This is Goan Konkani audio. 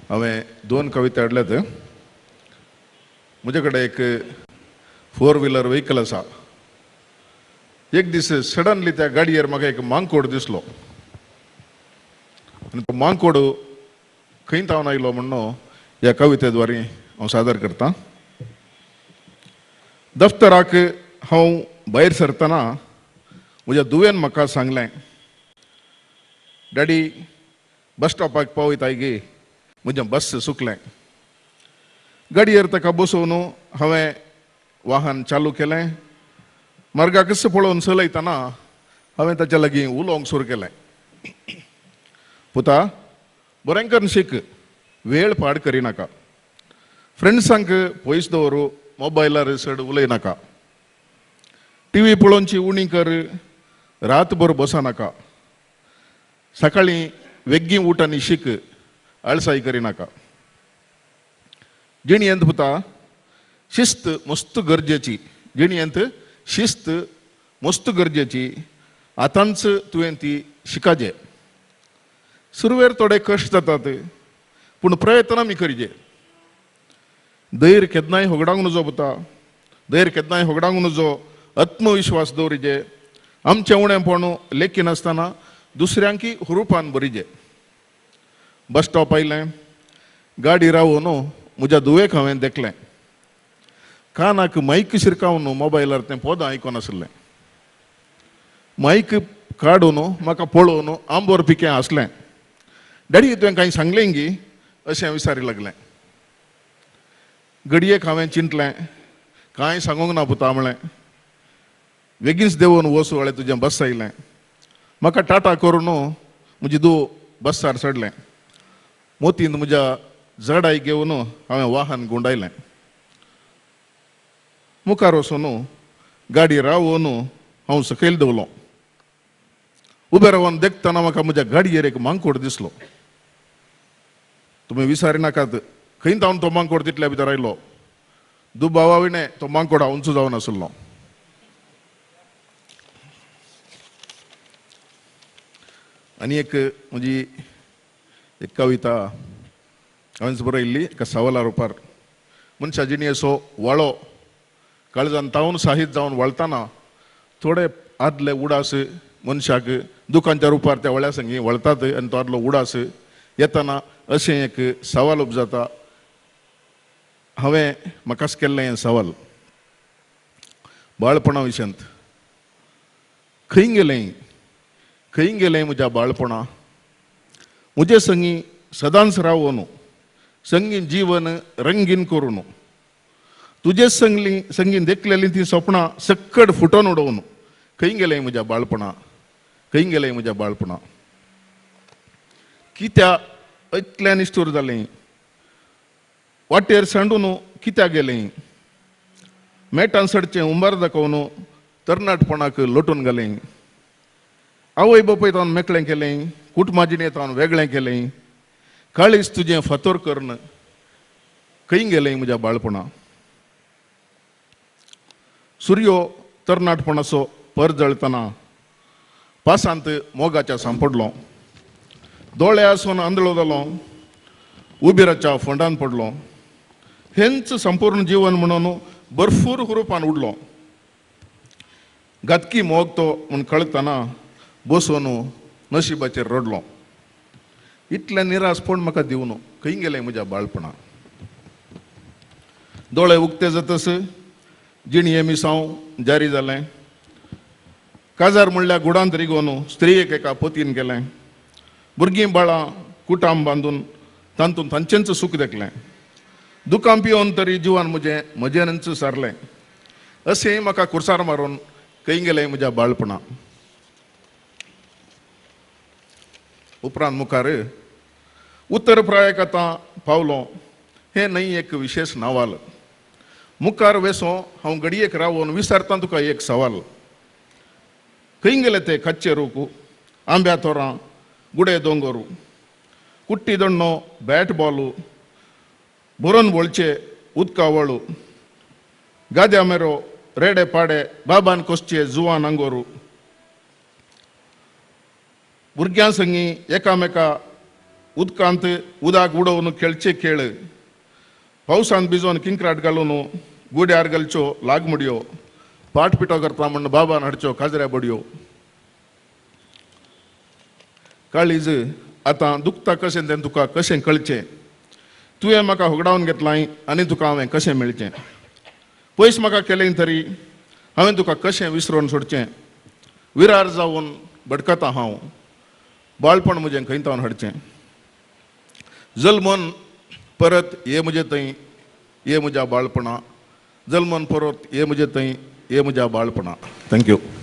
हांवें दोन कविता हाडल्यात. म्हजे कडेन एक 4 व्हिलर व्हेकल आसा. एक दीस सडनली त्या गाडयेर म्हाका एक मांकोड दिसलो आनी तो मांकोड खंय तावन आयलो म्हणून ह्या कविते द्वारे हांव सादर करतां. दफ्तराक हांव भायर सरतना म्हज्या धुवेन म्हाका सांगलें, डॅडी बस स्टॉपाक पावयताय गे, म्हजें बस सुकलें. गाडयेर ताका बसोवन हांवें वाहन चालू केलें. मार्गाकच पळोवन चलयतना हांवें ताच्या लागीं उलोवंक सुरू केलें. पुता, बरें करून शीक, वेळ पाड करिनाका, फ्रेंड्सांक पयस दवरू, मोबायलार चड उलयनाका, टिवी पळोवची उणी कर, रातभर बसनाका, सकाळीं वेगीं उठ आनी शीक, आळसाय करिनाका. जिणयेंत पुता शिस्त मस्त गरजेची, जिणयेंत शिस्त मस्त गरजेची, आतांच तुवें ती शिकाजे. सुरवेर थोडे कश्ट जातात पूण प्रयत्न आमी करचे. धैर्य केन्नाय होगडावंक नजो पुता, धैर्य केन्नाय होगडावंक नजो, आत्मविश्वास दवरिजे, आमचें उणेंपण लेखिनासतना दुसऱ्यांकी हुरुपान भरिजे. बस स्टॉप आयलें, गाडी रावोन म्हज्या धुवेक हांवें देखलें. कानाक मायक शिरकावन मोबायलार तें पोदां आयकोन आसलें. मायक काडून म्हाका पळोवन आंबोर पिकें आसलें. डॅडी तुवें कांय सांगलें गी अशें विचारी लागलें. घडयेक हांवें चिंतलें, कांय सांगूंक ना पुता म्हळें, बेगीनच देंवोन वच वळें तुजें बस आयलें. म्हाका टाटा करून म्हजी धूव बसार चडलें. मोतीन म्हज्या जडाय घेवन हांवें वाहन गुंडायलें. मुखार वचून गाडी रावोन हांव सकयल देंवलो. उबें रावन देखतना म्हाका म्हज्या गाडयेर एक मांकोड दिसलो. तुमी विचारिनाकात खंय तावन तो मांकोड तितल्या भितर आयलो. दुबावा विणें तो मांकोड हांवचो जावन आसलो. आनी एक म्हजी एक कविता हांवेंच बरयल्ली एका सवाला रुपार. मनशा जिणेचो वाळो काळजान तावन साहीत जावन वळतना थोडे आदले उडास मनशाक दुकानच्या रुपार त्या वळ्या संगी वळतात आनी तो आदलो उडास येतना अशें एक सवाल उपजाता. हांवें म्हाकाच केल्लें हें सवाल बाळपणा विशयांत. खंय गेलें, खंय गेलें म्हज्या बाळपणा, म्हजे संगी सदांच रावोन संगी जीवन रंगीन करून तुजे संगली संगीन देखलेली ती सपनां सक्कड फुटोवन उडोवन खंय गेलें म्हज्या बाळपणा, खंय गेलें म्हज्या बाळपणा. कित्या इतल्या निश्ठूर जालें, वाटेर सांडून कित्याक गेलें, मेटान सडचें उंबार दाखोवन तरणाटपणाक लोटून घालें, आवय बापूय तावन मेकळें केलें, कुटुंबा जिणें तावन वेगळें केलें, काळीज तुजें फातोर करून खंय गेलें म्हज्या बाळपणा. सुर्यो तरणाटपणाचो पर जळतना पासांत मोगाच्या सांपडलो, दोळे आसून आंधळो जालो, उबिराच्या फोंडान पडलो, हेंच संपूर्ण जीवन म्हणून भरपूर हुरुपान उडलो. घातकी मोग तो म्हूण कळतना बसून नशिबाचेर रडलो. इतलें निराशपण म्हाका दिवन खंय गेलें म्हज्या बाळपणा. दोळे उक्ते जातस जिणये मिसांव जारी जालें. काजार म्हणल्यार गुडांत रिगोवन स्त्रियेक एका पोतीन गेलें. भुरगीं बाळां कुटाम बांदून तातूंत तांचेंच सूख देखलें. दुकान पिवन तरी जिवान म्हजें म्हजेनच सारलें. अशें म्हाका कुर्सार मारून खंय गेलें म्हज्या बाळपणा. उपरांत मुखार उत्तर प्रायक आतां पावलो हें न्हय एक विशेश नावाल. मुखार वेसो हांव घडयेक रावोन विचारतां तुका एक सवाल. खंय गेले ते कच्चे रूख, आंब्या तोरां, गुडे दोंगोरू, कुट्टी दण्णो, बॅट बॉलू, बरोवन वळचे उदका वळू, गाद्या मेरो, रेडे पाडे, बाबान कोसचे जुवान अंगोरू, भुरग्यां संगी एकामेका उदकांत उदक उडोवन खेळचे खेळ, पावसांत भिजोवन किंक्राट घालून गुड्यार घालच्यो लागमुडयो, पाट पिठो करता म्हण बाबान हाडच्यो काजऱ्या बडयो. काळीज आतां दुखता कशें तें तुका कशें कळचें, तुवें म्हाका होगडावन घेतलां आनी तुका हांवें कशें मेळचें, पयस म्हाका केलें तरी हांवें तुका कशें विसरून सोडचें, विरार जावन भटकता हांव, बाळपण म्हजें खंय तावन हाडचें, जल्मन परत ये म्हजे थंय ये म्हज्या बाळपणा, जल्मन परत ये म्हजे थंय ये म्हज्या बाळपणा. Thank you.